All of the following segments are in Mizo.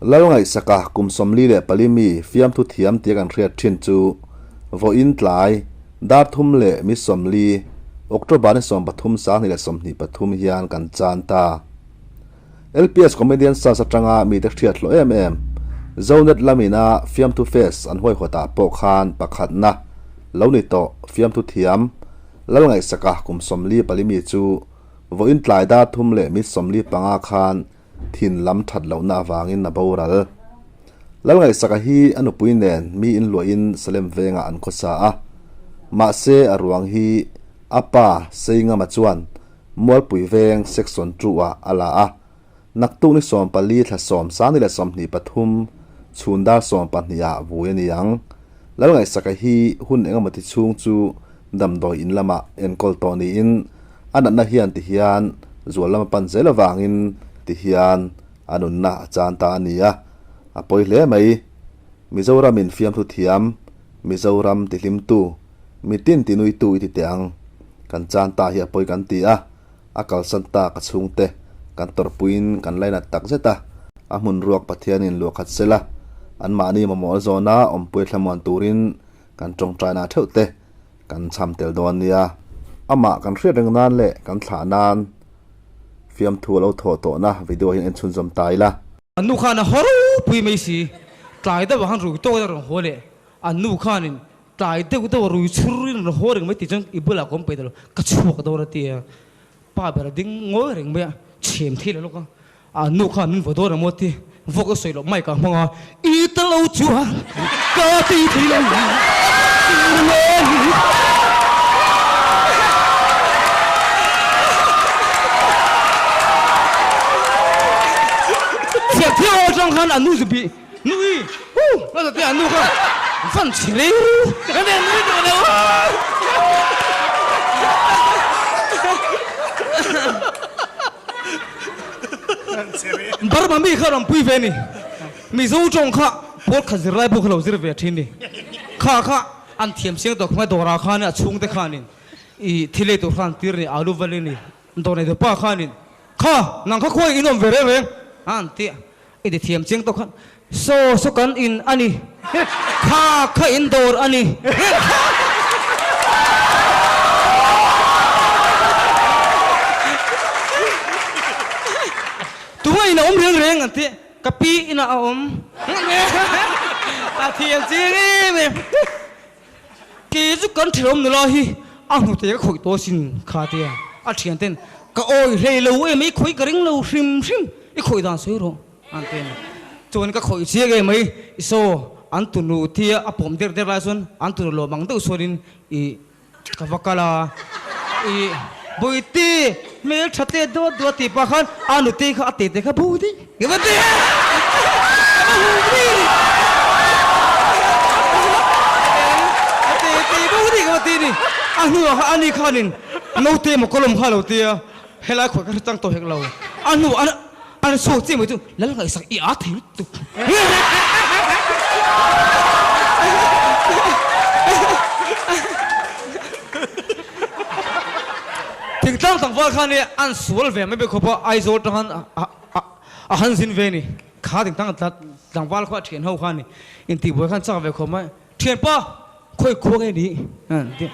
Lalngaihsaka kum 44 mi fiamthu thiam tia kan hriat thin chu vawiin tlai dar thum leh mi 40, October ni 13 2023 hian kan chan ta. LPS Comedian Search atanga mite hriat hlawh em em, Zonet lamina fiamthu fest an huaihawtah pawh khan pakhatna lo ni tawh fiamthu thiam Lalngaihsaka kum 44 mi chu vawiin tlai dar thum leh mi 45 khan thin lam that lohna avangin a boral. Lalngaihsaka hi a nupui nen mi inluahin Salem vengah an khawsa a, mahse a ruang hi a pa Seingama chuan Mualpui veng Section 2-ah a la a, naktuk ni 14 thla 10 23 chhun dar 12-ah vui a ni ang. Lalngaihsaka hi hun engemaw ti chhung chu damdawi in lamah enkawl tawh niin a natna hian ti hian zual lam a pan zel avangin ti hian a nunna a chan ta a ni a, a pawi hle mai. Mizoramin fiamthu thiam, Mizoram tihlimtu, mitin tinuitu i ti teh ang. Kan chan ta hi a pawi kan ti a, a kalsan ta ka chhungte kan tawrhpuiin kan lainat tak zet a, a hmun ruak Pathianin luahkhat sela, anmahni mamawh zawna awmpui thlamuan turin kan tawngtaina theuh te kan cham tel dawn nia. Amah kan hriat reng nan leh kan thlah nan fiamthu a lo thawh tawhna video hian en chhunzawm ta ila. An nu khan a haw ropui mai si, tlai deuh ah khan rui tawk in a rawn haw leh, an nu khanin tlai deuh deuh a rui chhur in a rawn haw reng mai tih chuan i bulah ka awm peih ta lo, ka chhuak dawn a ti a, pa ber a ding ngawi reng mai a, chhem thei lo lawk a. A nu khan min vaw dawn a maw ti, vawk a sawi loh mic ah hmang a, I ta lo chuan ka ti thei lo Thiam thiam atang khan a nu zu bih nu i hu a za te a nu kha van chhe rei ru ka nen nui tawh lo. Burma mi kha rawn pui ve ni. Mizo tawng kha pawl khat zir lai pawh kha lo zir ve thin ni. Kha kha an thiam siang tawh khawmai dawrah khan a chhungte khanin i thil ei tur khan tir ni alu val ni dawr nei tu pa khanin kha nang kha khuai in awm ve reng reng a an ti a i ti thiam chiang tawh khan saw saw kan in a ni kha kha in dawr a ni. Tunga in a awm reng reng an ti. Ka pi inah a awm. A thiam chiang em em. Kei chu kan ṭhenawm nula hi a hnute ka khawih tawh asin kha tia a ṭhian ten ka awi hlei lo em i khawih ka ring lo hrim hrim i khawih dan sawi rawh an ti a ni. Chuan ka khawih chiang em mai i saw an tunu tia a pawm der der lai chuan an tunu lawm ang deuh chuanin i Ka va kal a, i Bawihte hmel tha te dawt dawt tih pah khan a nute kha a tete kha bo daih ka va ti a, ka va hum daih a ni. A tete bo daih ka va ti a ni. A hnuah khan ani khanin naute emaw ka lawm kha a lo ti a, helai khawi ka hre chang tawh hek lo. A hnuah a rawn chhuak chiah mai chu Lal ngaihsak i â thei lutuk. Thingtlang tlangval khan i an sual ve mai mai khawp a, Aizawl tang han a han zin ve ni. Kha thingtlang tlangval khaw a thian ho khan i intihbuai khan chak ve khawp mai. Thianpa, khawi khua nge ni? An ti.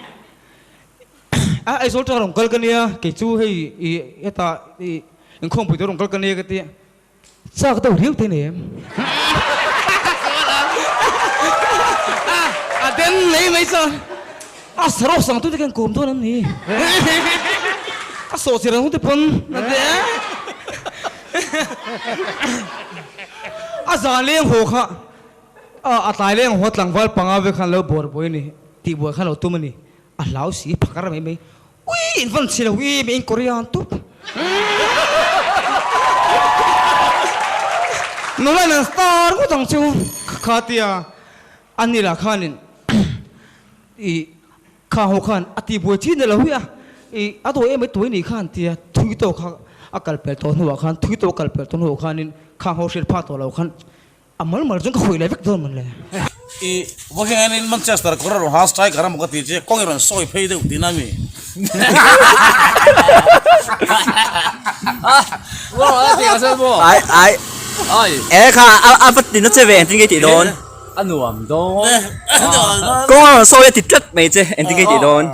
A Aizawl tang rawn kal ka nia, kei chu hei i hetah i inkhawmpui te rawn kal ka nia ka ti a. Chak deuh riau te nei em? A den mai mai chuan a sarawk sang tute khan kawm dawn an ni. A sawh chi rang te pawn a ti a. A zan leng haw kha a tlai leng haw tlangval panga ve khan lo bawr buai a ni tih buai khan lo tum a ni. A hlau si phakar mai mai. Ui in van chhe lo em in Korean tup. Nula in an star ngawt ang chu kha tia a ni lah khanin i kha ho khan a ti buai chi ni lo hi a i a dawi em ai tuai ni khan tia thui tawk kha a kal pel tawh hnuah khan thui tawk a kal pel tawh hnuah khanin khang ho hriat phak tawh lo khan A mal mal chuan ka khawi leh vek dawn man le. I vawiin Manchester kawr a rawn ha striker emaw ka ti che kawng i rawn sawi phei deuh tihna a mi? Ai ai. E kha a va ti na che ve engtin nge i tih dawn? A nuam dawn. Kawng a rawn sawi a ti tlat mai che engtin nge i tih dawn?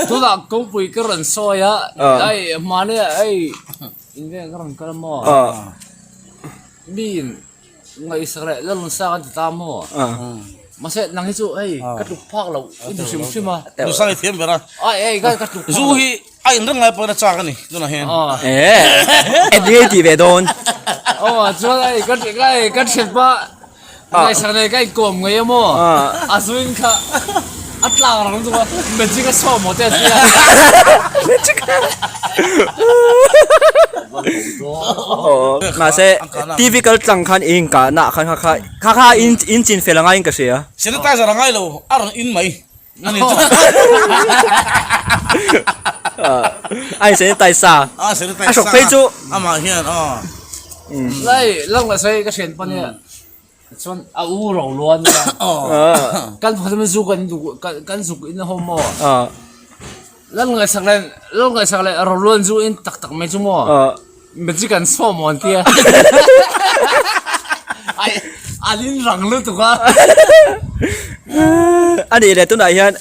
Tunah kawngpui ka rawn sawi a, hei hmani ah hei in veng ka rawn kal a maw? Mi in ngaihsak leh la rawn sang an ti ta maw? Mahse nang hi chu hei ka tluk phak loh i hmu hrim hrim a. Nusang i thiam ber a. Ai hei ka ka tluk phak Zu hi a in reng lai pawhin a chak a ni tunah hian. Engtin nge i tih ve dawn? Aw chuan hei ka ka thianpa Ngaihsak nei ka inkawm ngei a maw? A zuin kha a tlang rang lutuk a, magic a chhuak maw te a ti a. Mahse TV kal tlang khan i inkahna ah khan kha kha kha kha in chin fel a ngaiin ka hria. Sanitizer a ngai lo, a rawn in mai a ni chuan. A in sanitize sa. A sanitize sa. A hrawk phei chu. Amah hian aw. Lai lang la sawi ka hrian pawn hian chuan a u ro luan nia kan phawt zu kan kan zuk in a hawm maw lal ngaihsak leh lal ngaihsak leh ro luan zu in tak tak mai chu maw magic an saw maw an tia ai an in rang lutuk a a nih leh tunah hian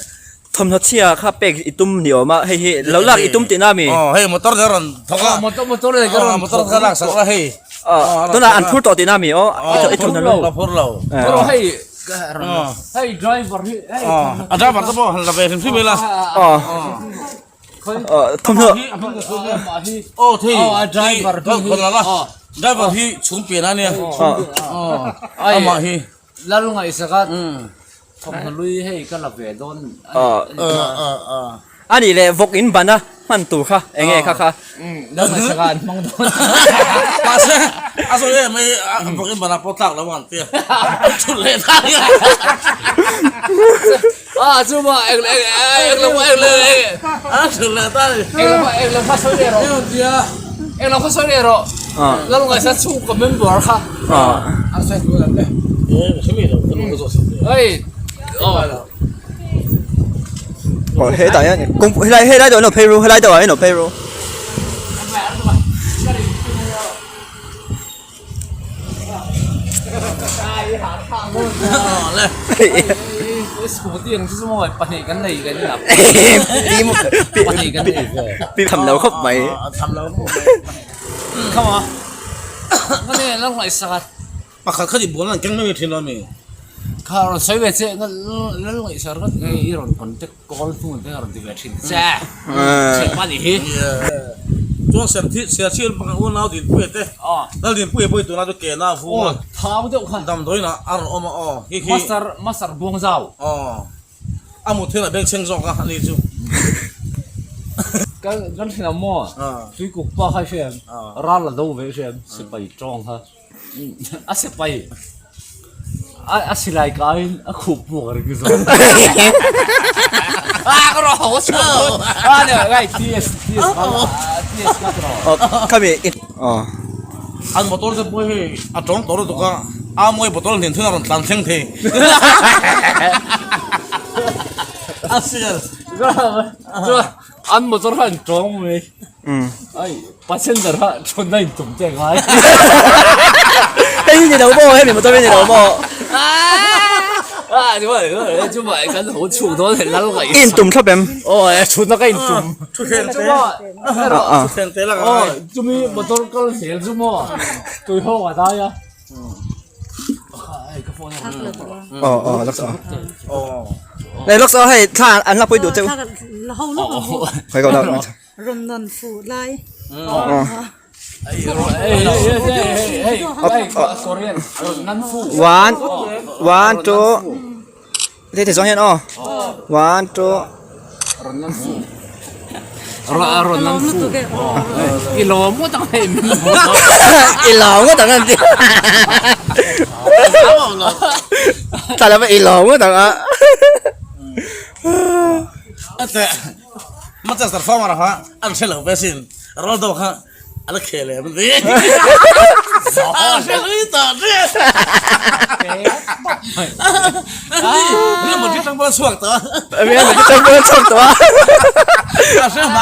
Thawmhnaw chhia kha pek i tum ni awm a, hei hi lo lak i tum tihna mi? Aw hei motor te rawn thawk a. Motor motor te ka rawn motor ka lak sak a hei. Tunah an phur tawh tihna mi aw? I thawmhnaw lo. Ka phur lo. Phur lo hei hei driver hi hei. A driver te pawh han la ve hrim hrim ila. Thawmhnaw. Aw thei. A driver hi. Driver hi chhung pian a nia. Amah hi. Lal ngaihsak a thawmhnaw lui hei ka la ve dawn a nih leh vawk in ban a hman tur kha eng nge kha kha Lal ngaihsak a an hmang dawn mahse a sawi em mai vawk in ban ah pawh tlak lo ang tia thut leh ta a chu ma eng eng eng lo eng lo eng a thut leh ta eng lo eng lo kha sawi leh rawh eng lo kha sawi leh rawh Lal ngaihsak chhungkaw member kha Aw hetah hian kawng helai helai deuh an lo phei ru helai deuh ah hian lo phei ru. Pi tham lo khawp mai. Pakhat kha tih bual an keng mai mai thin lo ami? Kha rawn sawi ve che lal ngaihsar vat nge i rawn contact call hnu te rawn ti ve thin che thianpa nih hi. Chuan serthi serchhir pakhat unau Dinpuia te lal Dinpuia pawh hi tunah chu ke na vung a thau deuh kha damdawiin ah a rawn awm a aw khi khi master master Buangzau aw A mut hian a bengchheng zawk a ani chu. Kan kan hria maw? Tuikuk pa kha i hria em? Ral a do ve i hria em? Sipai tawng kha. A sipai a a silai kaiin a khup puk a ring zawk. A ka rawh ho chhuak dawn. A ni ngai TS TS kha TS kha ka rawh. Khami i aw. An motor te pawh hei a tawng tawh lutuk a, a mawi bottle hnen thun a rawn tlan thleng thei. A sial. Chuan an motor kha an tawng mai. Ai passenger kha thutna in tum te ngai. Hei hi ni lo maw hemi motor hi ni lo maw. A ni maw chu mah kan ho chhuk dawn hei lal ngaih. I intum thlap em? Aw thutna ka intum. Thutthleng te. Thutthleng te lak a ngai. Chumi motor kal zel chu maw tui hawk a dai a. Aw aw lak saw. Nei lak saw hei thla an la pui duh cheu. Khai ko na. Ron non fu lai. One one two Thế thì gió hiền o. One two. Rawn nan fu. I lawm ngawt ang hei min hmu. I lawm ngawt ang an ti. Tla lova i lawm ngawt ang a. Manchester former kha an hre lo ve sin. Ronaldo kha A la khel em ni? A hre hlui tawh che. Real Madrid tang pawh a chhuak tawh a. Real Madrid tang pawh a chhuak tawh a. A hre hma.